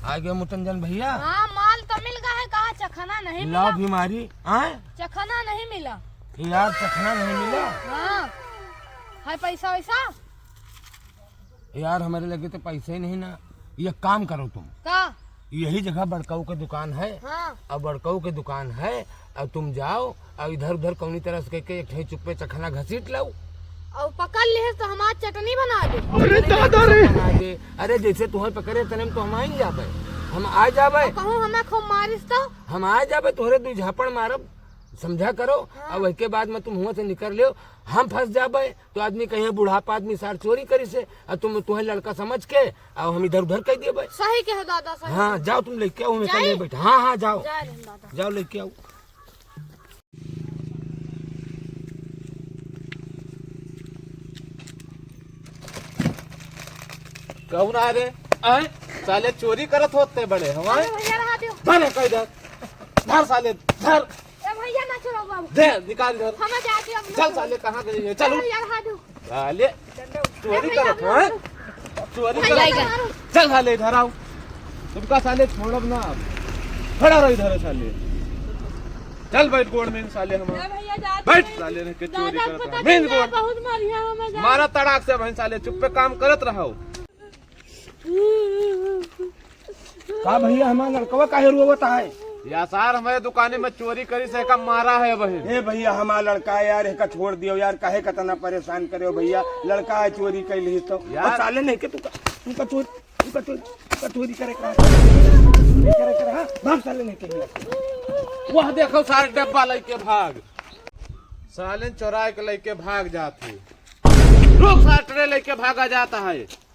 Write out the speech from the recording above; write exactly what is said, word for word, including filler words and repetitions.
आ गए मुतंजन भैया। हाँ, माल तो मिल गया है, कहाँ चखना नहीं मिला। लाओ बीमारी, आए? चखना नहीं मिला। यार, चखना नहीं मिला। हाँ, है पैसा वैसा? यार, हमारे लगे तो पैसा ही नहीं ना। ये काम करो तुम। का? यही जगह बड़काऊ के दुकान है। हाँ। अब बड़काऊ के दुकान है, अब तुम जाओ, अब इधर उधर कौनी तरह से कह के एक ठे चुप्पे चखना घसीट लाओ। और पकड़ लिहे तो हमार चटनी बना दे। अरे दादा रे! बना दे। अरे, जैसे तुम्हें पकड़े तने में तो हम आइन जाबे, हम आ जाबे। और कहूँ हमें खूब मारिस तो? हम आ जाबे, तोहरे दू झापड़ मारब, समझा करो। हाँ। अब उसके बाद में तुम हुआं से निकल लियो, हम फंस जाबे तो आदमी कहिए बुढ़ापा आदमी सार चोरी करी से, और तुम, तुम्हें लड़का समझ के, और हम इधर उधर कह दिए भाई। सही कहे दादा, सही हाँ, कहे। जाओ तुम लेके आओ, हमें जाई? कल बैठा। हाँ, हाँ, जाओ। जाए रहन दादा। जाओ लेके आओ। कौन आए रे? आए? साले चोरी करत होते बड़े हमारे। अरे भैया, रहा दियो। धर, कह धर। धर साले, धर। ए भैया, ना चलो बाबू। दे, निकाल धर। हम जाते अब ना चल चलो। साले, कहाँ गए हैं? चल। अरे यार, रहा दियो। साले, चोरी ए भैया, करत हो, हैं? चोरी भैया, करत हो। चल साले, इधर आओ। तुमका साले छोड़ब ना। खड़ा रहो इधर साले। चल बैठ गोड़ में साले हम। ए भैया, जाते बैठ हैं। साले, रह के चोरी दादा, करत पता रहो। नहीं मेन क्या गोड़। बहुत मारिया हमें, जा। मारा तड़ाक से बहन साले, चुप्पे काम करत रहो। का भैया, हमार लड़कवा काहे रोवत है? या सार, हमारे दुकाने में चोरी करी से का मारा है बहन। ए भैया, हमार लड़का है यार, एका छोड़ दियो यार, काहे का तना परेशान करे हो भैया? लड़का है, चोरी कर ली तो। यार। और साले नहीं के तू का, तू का चोरी, तू का चोरी, तू का चोरी करे का? चोरी करे का, हाँ? भाग साले नहीं के। वह देखो सारे डब्बा लेके भाग। साले चोराए के लेके भाग जात है। रुक सारे ट्रे लेके भागा जाता है।